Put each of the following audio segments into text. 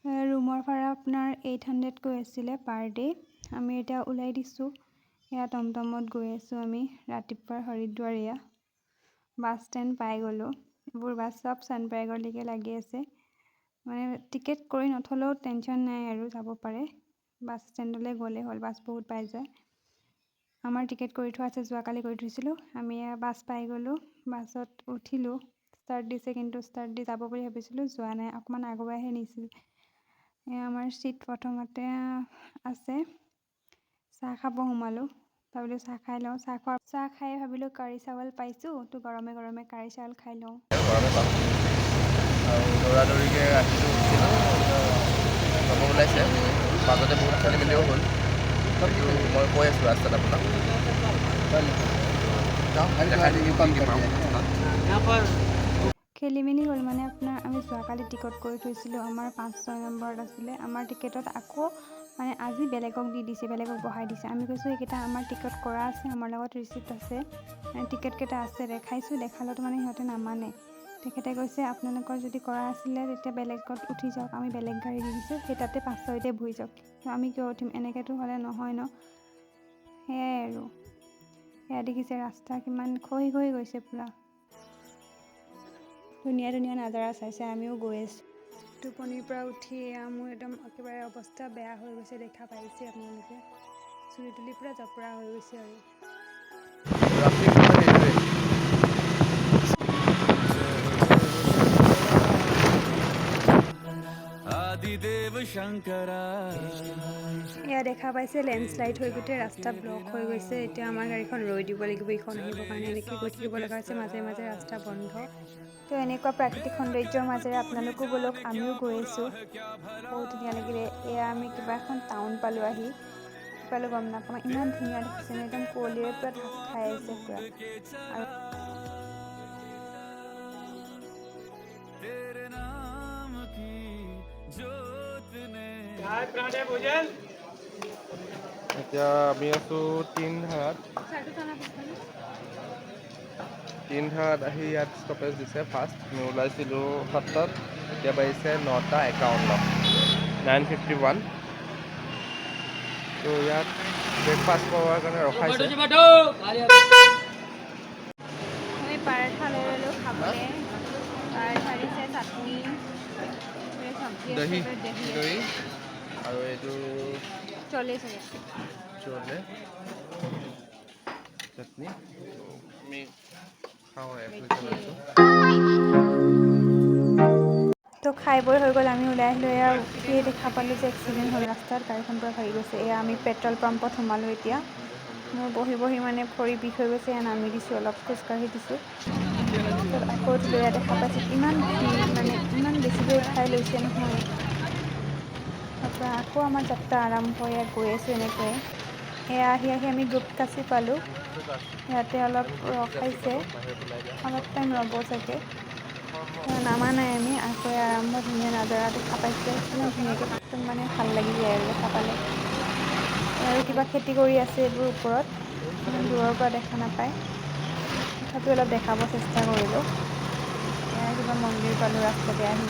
ৰুমৰ ভাড়া আপোনাৰ 800 কৈ আছিলে পাৰ ডে'। আমি এতিয়া ওলাই দিছোঁ। এয়া টমটমত গৈ আছোঁ আমি ৰাতিপুৱা হৰিদ্বাৰ। এয়া বাছ ষ্টেণ্ড পাই গ'লোঁ। এইবোৰ বাছ চব চনপ্ৰয়াগলৈকে লাগি আছে। মানে টিকেট কৰি নথ'লেও টেনশ্যন নাই আৰু, যাব পাৰে। বাছ ষ্টেণ্ডলৈ গ'লেই হ'ল, বাছ বহুত পাই যায়। আমাৰ টিকেট কৰি থোৱা আছে, যোৱাকালি কৰি থৈছিলোঁ আমি। এয়া বাছ পাই গ'লোঁ, বাছত উঠিলোঁ। ষ্টাৰ্ট দিছে, কিন্তু ষ্টাৰ্ট দি যাব বুলি ভাবিছিলোঁ, যোৱা নাই, অকণমান আগুৱাইহে নিছিল। এয়া আমাৰ ছিট প্ৰথমতে আছে। চাহ খাব সোমালোঁ, ভাবিলোঁ চাহ খাই লওঁ। চাহ খাই ভাবিলোঁ কাৰী চাৱল পাইছোঁ তো, গৰমে গৰমে কাৰী চাৱল খাই লওঁ। গৰমে পাম আৰু দৌৰা দৌৰিকৈ আহিলোঁ, উঠিলোঁ, যাব ওলাইছে। মাজতে বহুত খেলি মেলিও হ'ল, সেইটো মই কৈ আছোঁ ৰাস্তাত আপোনাক। যাওঁ, দেখাই দিম কি কি পাওঁ ৰাস্তাত। খেলি মেলি হ'ল মানে আপোনাৰ আমি যোৱাকালি টিকট কৰি থৈছিলোঁ, আমাৰ 5-6 নম্বৰত আছিলে আমাৰ টিকেটত। আকৌ মানে আজি বেলেগক দি দিছে, বেলেগক বহাই দিছে। আমি কৈছোঁ এইকেইটা আমাৰ টিকট কৰা আছে, আমাৰ লগত ৰিচিপ্ট আছে, মানে টিকেটকেইটা আছে, দেখাইছোঁ। দেখালত মানে সিহঁতে নামানে। তেখেতে কৈছে আপোনালোকৰ যদি কৰা আছিলে তেতিয়া বেলেগত উঠি যাওক, আমি বেলেগ গাড়ী দি দিছোঁ, সেই তাতে 5-6তে বহি যাওক। আমি কিয় উঠিম? এনেকৈতো হ'লে নহয় ন? সেয়াই আৰু। সেয়া দেখিছে ৰাস্তা কিমান খহি খহি গৈছে পূৰা। ধুনীয়া ধুনীয়া নাজাৰা চাইছে, আমিও গৈ আছোঁ। টোপনিৰ পৰা উঠি এয়া মোৰ একদম একেবাৰে অৱস্থা বেয়া হৈ গৈছে, দেখা পাইছে আপোনালোকে। চুলি তুলি পূৰা জপৰা হৈ গৈছে আৰু। ট্ৰাফিক মানে সেইটোৱে। आदिदेव शंकरा। এয়া দেখা পাইছে, লেণ্ডশ্লাইড হৈ গোটেই ৰাস্তা ব্লক হৈ গৈছে। এতিয়া আমাৰ গাড়ীখন ৰৈ দিব লাগিব ইখন আহিবৰ কাৰণে। এনেকৈ গৈ থাকিব লগা হৈছে, মাজে মাজে ৰাস্তা বন্ধ। তো এনেকুৱা প্ৰাকৃতিক সৌন্দৰ্যৰ মাজেৰে আপোনালোকো ব'লক, আমিও গৈ আছোঁ। বহুত ধুনীয়া লাগিলে। এয়া আমি কিবা এখন টাউন পালোঁ আহি, কি পালোঁ গম নাপাওঁ। ইমান ধুনীয়া দেখিছেনে? একদম কুঁৱলীৰে পূৰা ঢাক খাই আছে পূৰা আৰু तेरे नाम की ज्योत ने এতিয়া আমি আছোঁ তিনধাৰাত। তিনধাৰাত আহি ইয়াত ষ্টপেজ দিছে ফাৰ্ষ্ট। আমি ওলাইছিলোঁ 7টাত, এতিয়া বাজিছে 9টা 51, 9:51। ত' ইয়াত ব্ৰেকফাষ্ট কৰাৰ কাৰণে ৰখাইছে। আমি পাৰাঠা লৈ ল'লোঁ খাবলৈ। পাৰাঠা দিছে, চাটনি, এই চব্জি আছে, দহি। দহি। দহি আৰু এইটো চলে চাগে। চলে চাটনি। আমি খাওঁ, লৈছোঁ। তো খাই বৈ হৈ গ'ল, আমি ওলাই আহিলোঁ। এয়া উঠিয়ে দেখা পালোঁ যে এক্সিডেণ্ট হ'ল ৰাস্তাত, গাড়ীখন পূৰা ভাগি গৈছে। এয়া আমি পেট্ৰল পাম্পত সোমালোঁ। এতিয়া মোৰ বহি বহি মানে ভৰি বিষ হৈ গৈছে। এয়া নামি দিছোঁ, অলপ খোজকাঢ়ি দিছোঁ। তাৰপিছত আকৌ উঠিলোঁ। এয়া দেখা পাইছোঁ ইমান ভিৰ, মানে ইমান বেছিকৈ উঠাই লৈছে নহয়। তাৰপৰা আকৌ আমাৰ যাত্ৰা আৰম্ভ। এয়া গৈ আছোঁ এনেকৈয়ে। এয়া আহি আহি আমি গুপ্তকাশী পালোঁ। ইয়াতে অলপ ৰখাইছে, অলপ টাইম ৰ'ব চাগে। নামা নাই আমি। আকৌ আৰম্ভ। ধুনীয়া নাজাৰা দেখা পাইছে, ইমান ধুনীয়াকৈ, একদম মানে ভাল লাগি যায় আৰু দেখা পালে। আৰু কিবা খেতি কৰি আছে এইবোৰ ওপৰত, ইমান দূৰৰ পৰা দেখা নাপায়, তথাপিও অলপ দেখাব চেষ্টা কৰিলোঁ। এয়া কিবা মন্দিৰ পালোঁ ৰাস্তাতে আহি।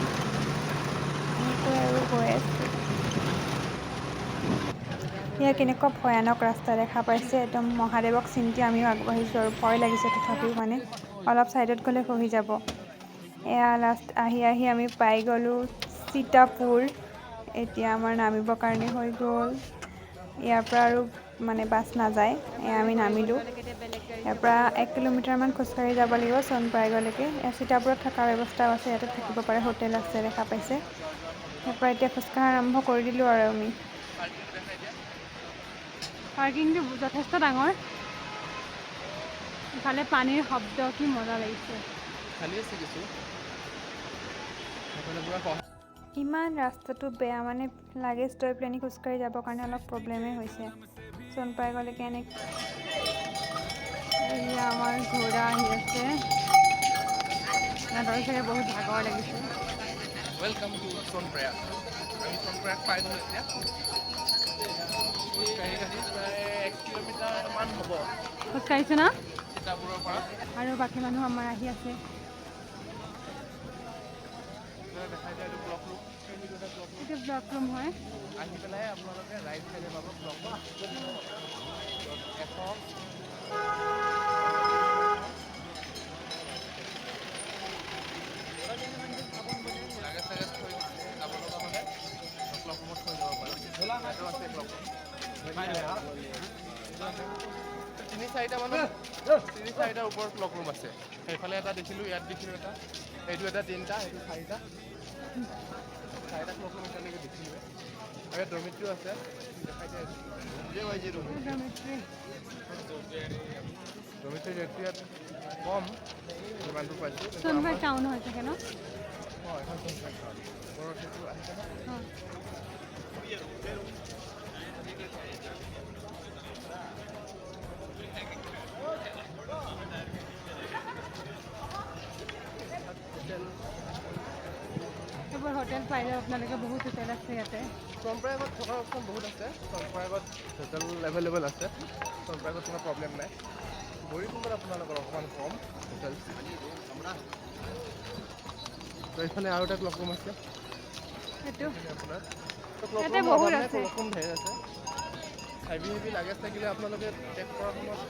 এনেকৈ আৰু গৈ আছোঁ। এয়া কেনেকুৱা ভয়ানক ৰাস্তা দেখা পাইছে। একদম মহাদেৱক চিন্তি আমিও আগবাঢ়িছোঁ আৰু ভয় লাগিছে তথাপিও, মানে অলপ ছাইডত গ'লে খহি যাব। এয়া লাষ্ট আহি আহি আমি পাই গ'লোঁ সীতাপুৰ। এতিয়া আমাৰ নামিবৰ কাৰণে হৈ গ'ল। ইয়াৰ পৰা আৰু মানে বাছ নাযায়। এয়া আমি নামিলোঁ। ইয়াৰ পৰা 1 কিলোমিটাৰমান খোজকাঢ়ি যাব লাগিব চনপ্ৰয়াগলৈকে। ইয়াত সীতাপুৰত থকাৰ ব্যৱস্থাও আছে, ইয়াতে থাকিব পাৰে, হোটেল আছে, দেখা পাইছে। ইয়াৰ পৰা এতিয়া খোজকঢ়া আৰম্ভ কৰি দিলোঁ আৰু আমি। পাৰ্কিংটো যথেষ্ট ডাঙৰ। ইফালে পানীৰ শব্দ, কি মজা লাগিছে! খালী আছে কিছু, সেইফালে পূৰা ইমান ৰাস্তাটো বেয়া, মানে লাগেজ লৈ পেলানি খোজকাঢ়ি যাবৰ কাৰণে অলপ প্ৰব্লেমেই হৈছে চনপ্ৰয়াগলৈকে এনে। এয়া আমাৰ ঘোঁৰা আহি আছে। সিহঁতৰ চাগে বহুত ভাগৰ লাগিছে। Welcome to Sonprayag. আমি সোনপ্ৰয়াগ পাই গ'লোঁ। এতিয়া খোজকাঢ়ি কাঢ়ি প্ৰায় 1 কিলোমিটাৰমান হ'ব। খোজকাঢ়িছে ন? সীতাপুৰৰ পৰা। আৰু বাকী মানুহ আমাৰ আহি আছে। দেখাই দিয়া এইটো ব্লক। সেইটো এটা ক্লক ৰুম। এইটো ক্লক ৰুম হয়। আহি পেলাই আপোনালোকে ৰাইট চাইডে পাব ক্লক ৰুম। এশ লাগেজ চাগেজ থৈ যাব লগা হ'লে ক্লক ৰুমত থৈ যাব পাৰে। ইয়াতো আছে ক্লক ৰুম। তিনি চাৰিটা মানত, তিনি চাৰিটাৰ ওপৰত ক্লক ৰুম আছে। সেইফালে এটা দেখিলোঁ, ইয়াত দেখিলোঁ এটা, এইটো এটা, তিনিটা, এইটো চাৰিটা, চাৰিটা ক্লক ৰুম এতিয়ালৈকে দেখিলোৱে। আৰু ইয়াত ডৰ্মিট্ৰিও আছে, দেখাই দিয়া। ডৰ্মেট্ৰি। ডৰ্মিট্ৰি ৰেটটো ইয়াত কম, যিমানটো পাইছোঁ কিন্তু। সোণভাই টাউন হৈ থাকে ন? অঁ, এখন সোণভাই টাউন। ওপৰত সেইটো আহিছে ন? অঁ। এইবোৰ হোটেল পাই যাব আপোনালোকে, বহুত হোটেল আছে ইয়াতে। সোণপ্ৰয়াগত থকাৰ অপশ্যন বহুত আছে। সোণপ্ৰয়াগত হোটেল এভেইলেবল আছে। সোণপ্ৰয়াগত কোনো প্ৰব্লেম নাই। গৌৰীকুণ্ডত আপোনালোকৰ অকণমান কম হোটেল। তো এইফালে আৰু এটা ক্লক ৰুম আছে। সেইটো আপোনাৰ ইয়াতে বহুত আছে। ক্লক ৰুম ধেৰ আছে। হেভি হেভি লাগেজ থাকিলে আপোনালোকে চেক কৰাৰ সময়ত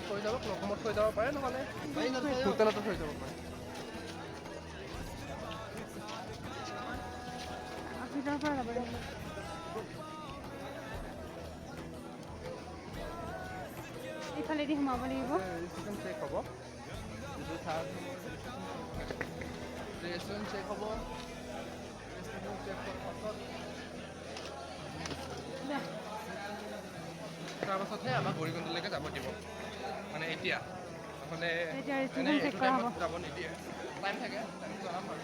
থৈ যাব, ক্লক ৰুমত থৈ যাব পাৰে, নহ'লে হোটেলতো থৈ যাব পাৰে। ভিতৰৰ পৰা যাব লাগিব। এইফালেদি সোমাব লাগিব। ৰেজিষ্ট্ৰেশ্যন চেক হ'ব। যিটো থাৰ্ড ৰেজিষ্ট্ৰেশ্যন চেক হ'ব, ৰেজিষ্ট্ৰেশ্যন চেক হোৱাৰ পাছত তাৰপাছতহে আমাক গৌৰীকুণ্ডলৈকে যাব দিব। মানে এতিয়া নহ'লে এতিয়া মানে ৰেজিষ্ট্ৰেশ্যন চেক এইটো কৰা হ'ব। টাইমত যাব নিদিয়ে। টাইম থাকে, টাইমটো জনাম বাৰু।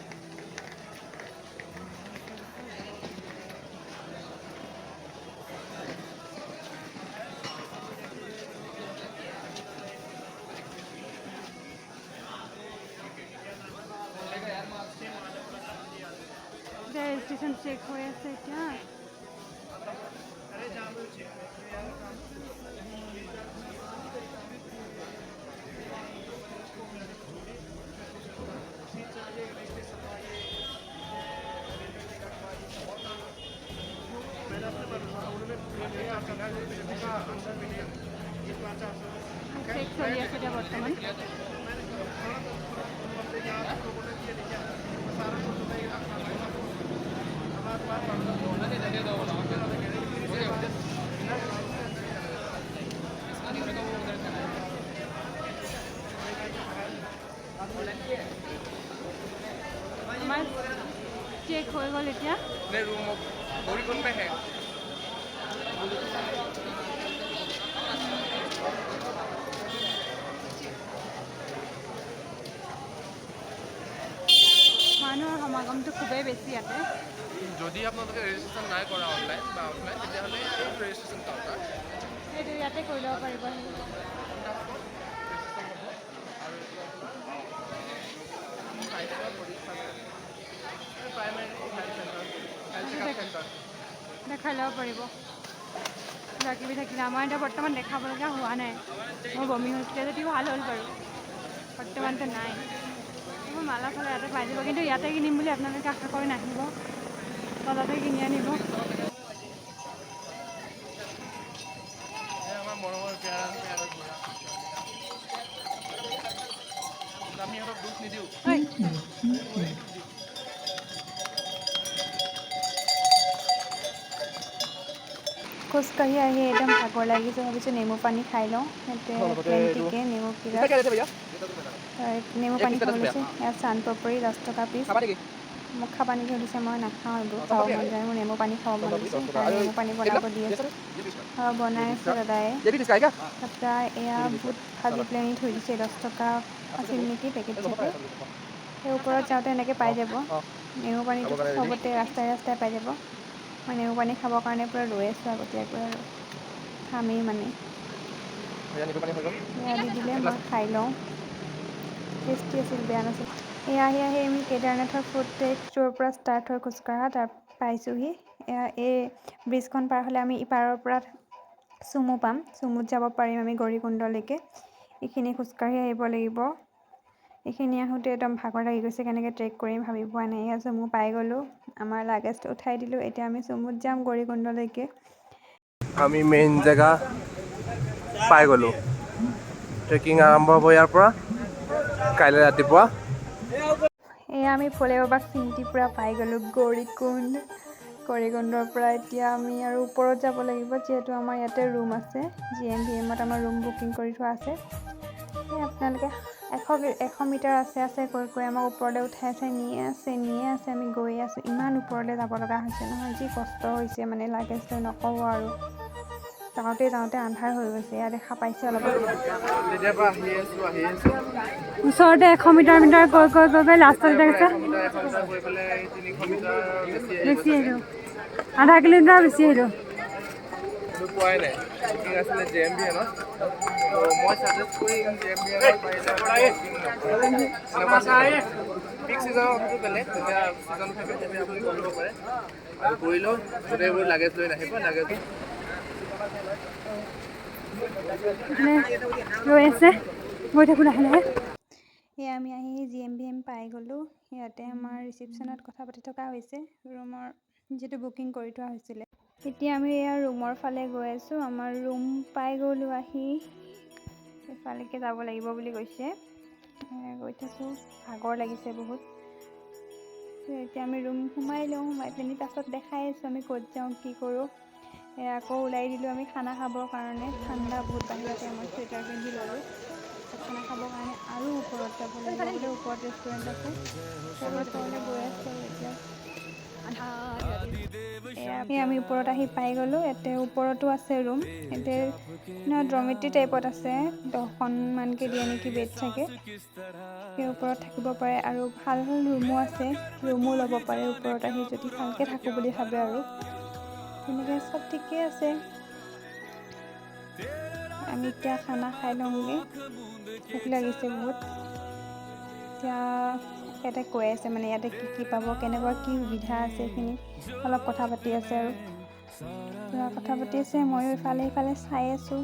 এতিয়া ৰেজিষ্ট্ৰেশ্যন চেক হৈ আছে এতিয়া। চেক চলি আছে এতিয়া বৰ্তমান। আমাৰ চেক হৈ গ'ল এতিয়া। नहीं, रूम गौरीकुंड में है। মানুহৰ সমাগমটো খুবেই বেছি ইয়াতে। যদি আপোনালোকে ৰেজিষ্ট্ৰেশ্যন নাই কৰা অনলাইন বা অফলাইন, তেতিয়াহ'লে এই ৰেজিষ্ট্ৰেশ্যন কাউণ্টাৰ সেইটো ইয়াতে কৰি ল'ব পাৰিব। ৰেজিষ্ট্ৰেশ্যন হ'ব আৰু এইটো আপোনাৰ স্বাস্থ্য পৰীক্ষা, primary health centre, health checkup centre. দেখাই ল'ব পাৰিব কিবা কিবি থাকিলে। আমাৰ এতিয়া বৰ্তমান দেখাব লগা হোৱা নাই। মোৰ বমি হৈছিলে যদিও ভাল হ'ল বাৰু, বৰ্তমানতো নাই। এইবোৰ মালা চালা ইয়াতে পাই যাব, কিন্তু ইয়াতে কিনিম বুলি আপোনালোকে আশা কৰি নাহিব, তলতে কিনি আনিব। এই আমাৰ মৰমৰ পেয়াৰা পেয়াৰা ঘোঁৰা। আমি ইহঁতক দুখ নিদিওঁ। ঐ। খোজকাঢ়ি আহি একদম ভাগৰ লাগিছে, ভাবিছোঁ নেমু পানী খাই লওঁ। ইয়াতে প্লেণ্টিকে নেমু পিৰাজ নেমু পানী খাব লৈছোঁ। ইয়াত চান পাপৰি 10 টকা পিচ। মোক খাবা নেকি সুধিছে, মই নাখাওঁ, এইবোৰ খাব মন যায়। মোৰ নেমু পানী খাব মন গৈছে, সেইকাৰণে নেমু পানী বনাব দি আছোঁ আৰু বনাই আছে দাদাই। তাৰপৰা এয়া বুট ভাজি পেলাই আনি থৈ দিছে, 10 টকা আছিল নেকি পেকেট চাগে। সেই ওপৰত যাওঁতে এনেকৈ পাই যাব। নেমু পানীটো চবতে ৰাস্তাই ৰাস্তাই পাই যাব। মই নেমু পানী খাবৰ কাৰণে পূৰা ৰৈ আছোঁ আগতীয়াকৈ আৰু খামেই মানে। এয়া দি দিলে, মই খাই লওঁ। টেষ্টি আছিল, বেয়া নাছিল। এয়া আহি আহি আমি কেদাৰনাথৰ ফুট ট্ৰেক য'ৰ পৰা ষ্টাৰ্ট হয় খোজকঢ়া, তাৰ পাইছোঁহি। এয়া এই ব্ৰিজখন পাৰ হ'লে আমি ইপাৰৰ পৰা চুমু পাম, চুমুত যাব পাৰিম আমি গৌৰীকুণ্ডলৈকে। এইখিনি খোজকাঢ়ি আহিব লাগিব। এইখিনি আহোঁতে একদম ভাগৰ লাগি গৈছে, কেনেকৈ ট্ৰেক কৰিম ভাবি পোৱা নাই। এয়া চুমু পাই গ'লোঁ, আমাৰ লাগেজটো উঠাই দিলোঁ। এতিয়া আমি চুমুত যাম গৌৰীকুণ্ডলৈকে। আমি মেইন জেগা পাই গ'লোঁ। ট্ৰেকিং আৰম্ভ হ'ব ইয়াৰ পৰা কাইলৈ ৰাতিপুৱা। এয়া আমি ভোলে বাবাক চিন্তি পূৰা পাই গ'লোঁ গৌৰীকুণ্ড। গৌৰীকুণ্ডৰ পৰা এতিয়া আমি আৰু ওপৰত যাব লাগিব, যিহেতু আমাৰ ইয়াতে ৰুম আছে। জিএমভিএমত আমাৰ ৰুম বুকিং কৰি থোৱা আছে। সেই আপোনালোকে 100 100 মিটাৰ আছে আছে কৈ কৈ আমাক ওপৰলৈ উঠাই উঠাই নিয়ে আছে, নিয়ে আছে। আমি গৈয়ে আছোঁ। ইমান ওপৰলৈ যাব লগা হৈছে নহয়, যি কষ্ট হৈছে মানে লাগেজ লৈ, নক'ব আৰু। যাওঁতে যাওঁতে আন্ধাৰ হৈ গৈছে। এয়া দেখা পাইছে অলপ। তেতিয়াৰ পৰা আহি আছোঁ, আহি আছোঁ। ওচৰতে 100 মিটাৰ মিটাৰ গৈ গৈ গৈ গৈ লাষ্টত এতিয়া গৈছে। 100 মিটাৰ, 100 মিটাৰ গৈ পেলাই 300 মিটাৰ বেছি আহি বেছি আহিলোঁ, আধা কিলোমিটাৰ বেছি আহিলোঁ। কিন্তু পোৱাই নাই। বুকিং আছিলে জেএমভিএনত। তো মই ছাজেষ্ট কৰিম, জেএমভিএনত পাৰিলে বুকিং নকৰিব। এনেকুৱা পিক ছিজনৰ কথাটো বেলেগ, যেতিয়া ছিজন থাকে তেতিয়া আপুনি কৰিব পাৰে। আৰু কৰিলেও গোটেইবোৰ লাগেজ লৈ নাহিব, লাগেজ এইফালে ৰৈ আছে, গৈ থাকোঁ লাহে লাহে। এয়া আমি আহি জিএমভিএম পাই গ'লোঁ। ইয়াতে আমাৰ ৰিচিপশ্যনত কথা পাতি থকা হৈছে, ৰুমৰ যিটো বুকিং কৰি থোৱা হৈছিলে। এতিয়া আমি এয়া ৰুমৰ ফালে গৈ আছোঁ। আমাৰ ৰুম পাই গ'লোঁ আহি। এইফালেকে যাব লাগিব বুলি কৈছে। গৈ থাকোঁ, ভাগৰ লাগিছে বহুত। তো এতিয়া আমি ৰুম সোমাই লওঁ, সোমাই পিনি পাছত দেখাই আছোঁ আমি ক'ত যাওঁ, কি কৰোঁ। এয়া আকৌ ওলাই দিলোঁ আমি খানা খাবৰ কাৰণে। ঠাণ্ডা বহুত বাহিৰতে, মই চুৱেটাৰ পিন্ধি ল'লোঁ। খানা খাবৰ কাৰণে আৰু ওপৰত যাব লাগিব বোলে, ওপৰত ৰেষ্টুৰেণ্ট আছে। ওপৰত গৈ আছোঁ আৰু এতিয়া। এয়া এই আমি ওপৰত আহি পাই গ'লোঁ। ইয়াতে ওপৰতো আছে ৰুম। ইয়াতে ডৰ্মেটৰী টাইপত আছে, 10খনমানকৈ দিয়ে নেকি বেড চাগে। সেই ওপৰত থাকিব পাৰে আৰু ভাল ভাল ৰুমো আছে, ৰুমো ল'ব পাৰে ওপৰত আহি যদি ভালকৈ থাকোঁ বুলি ভাবে। আৰু তেনেকৈ চব ঠিকেই আছে। আমি এতিয়া খানা খাই লওঁগৈ, ভোক লাগিছে বহুত। এতিয়া ইয়াতে কৈ আছে মানে ইয়াতে কি কি পাব, কেনেকুৱা কি সুবিধা আছে, এইখিনি অলপ কথা পাতি আছে আৰু পূৰা কথা পাতি আছে। ময়ো ইফালে সিফালে চাই আছোঁ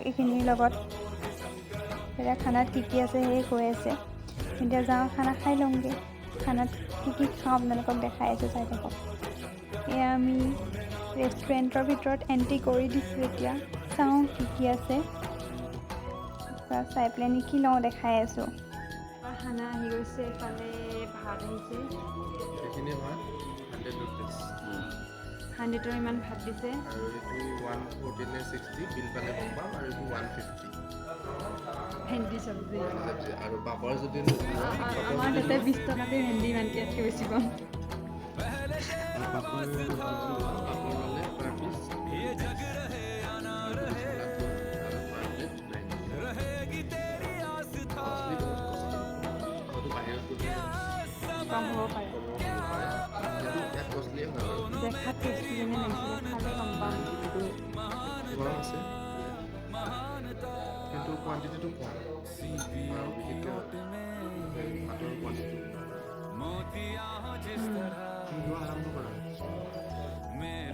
এইখিনিৰ লগত। এতিয়া খানাত কি কি আছে সেয়ে কৈ আছে। এতিয়া যাওঁ, খানা খাই লওঁগৈ। খানাত কি কি খাওঁ আপোনালোকক দেখাই আছোঁ, চাই থাকক। এয়া আমি ৰেষ্টুৰেণ্টৰ ভিতৰত এণ্ট্ৰি কৰি দিছোঁ। এতিয়া চাওঁ কি কি আছে, চাই পেলাই কি লওঁ দেখাই আছোঁ। খানা আহি গৈছে, এইফালে ভাত আহিছে। এইখিনি ভাত 100 ৰুপিজ। 100ৰ ইমান ভাত দিছে। আৰু এইটো 140 নে 60, বিল পালে গম পাম। আৰু এইটো 150। ভেন্দি চব্জি। চব্জি আৰু পাপৰ যদি নোলোৱা পাপৰ। আমাৰ তাতে 20 টকাতে ভেন্দি ইমানকৈ, ইয়াতকৈ বেছি পাম। পাপৰ যদি লোৱা, পাপৰ ল'লে পাৰ পিচ আৰু যদি চালাড লোৱা পাৰ প্লেট 90। কষ্টলি, বহুত কষ্টলি। হয়তো বাহিৰত গ'লে কম হ'ব পাৰে। কমো হ'ব পাৰে, কিন্তু ইয়াত কষ্টলিয়ে হয় বাৰু। দেখাত টেষ্টি যেনে লাগিছিলে, খালে গম পাম। কিন্তু গৰম আছে, কিন্তু কোৱান্টিটিটো কম আৰু বিশেষকৈ এই ভাতৰ কোৱান্টিটিটো কম। তুমি লোৱা, আৰম্ভ কৰা।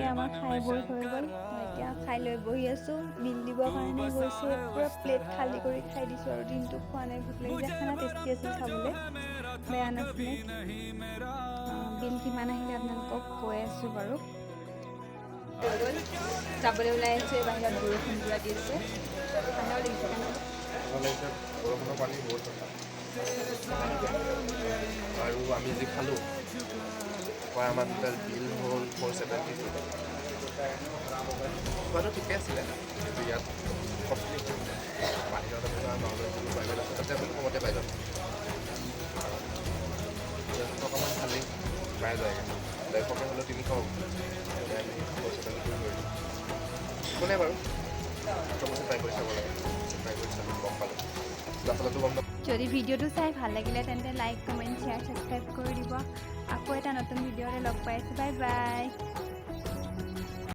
এই আমাৰ খাই বৈ হৈ গ'ল। মই এতিয়া খাই লৈ বহি আছোঁ। বিল দিবৰ কাৰণে গৈছে। পূৰা প্লেট খালী কৰি খাই দিছোঁ আৰু দিনটো খোৱা নাই, ভোক লাগিছে। খানা টেষ্টি আছিল, খাবলৈ বেয়া নাছিলে। বিল কিমান আহিলে আপোনালোকক কৈ আছোঁ বাৰু। হৈ গ'ল, যাবলৈ ওলাই আছোঁ। এই বাহিৰত বৰষুণ পূৰা দি আছে, ঠাণ্ডাও লাগিছে ন? ভাল লাগিছে। বৰষুণৰ পানী বহুত ঠাণ্ডা। আৰু আমি যি খালোঁ, পৰা আমাৰ টোটেল বিল হ'ল 472। খোৱাটো ঠিকে আছিলে, কিন্তু ইয়াত কষ্টলি। বাহিৰত আপোনাৰ নৰ্মেল যিবোৰ প্ৰাইভেট আছে, তাতে আপুনি কমতে পাই যাব। 150 টকামান খালী পাই যায়গৈ, 150কৈ হ'লেও 300 হ'ব। এতিয়া আমি 472 কৰিলোঁ। একো নাই বাৰু, চব বস্তু ট্ৰাই কৰি চাব লাগে। ট্ৰাই কৰি চালোঁ, গম পালোঁ, আচলতে গম নাপাওঁ। যদি ভিডিঅ'টো চাই ভাল লাগিলে, তেন্তে লাইক, কমেণ্ট, শ্বেয়াৰ, ছাবস্ক্ৰাইব কৰি দিব। আকৌ এটা নতুন ভিডিঅ'ৰে লগ পাই আছোঁ। Bye bye.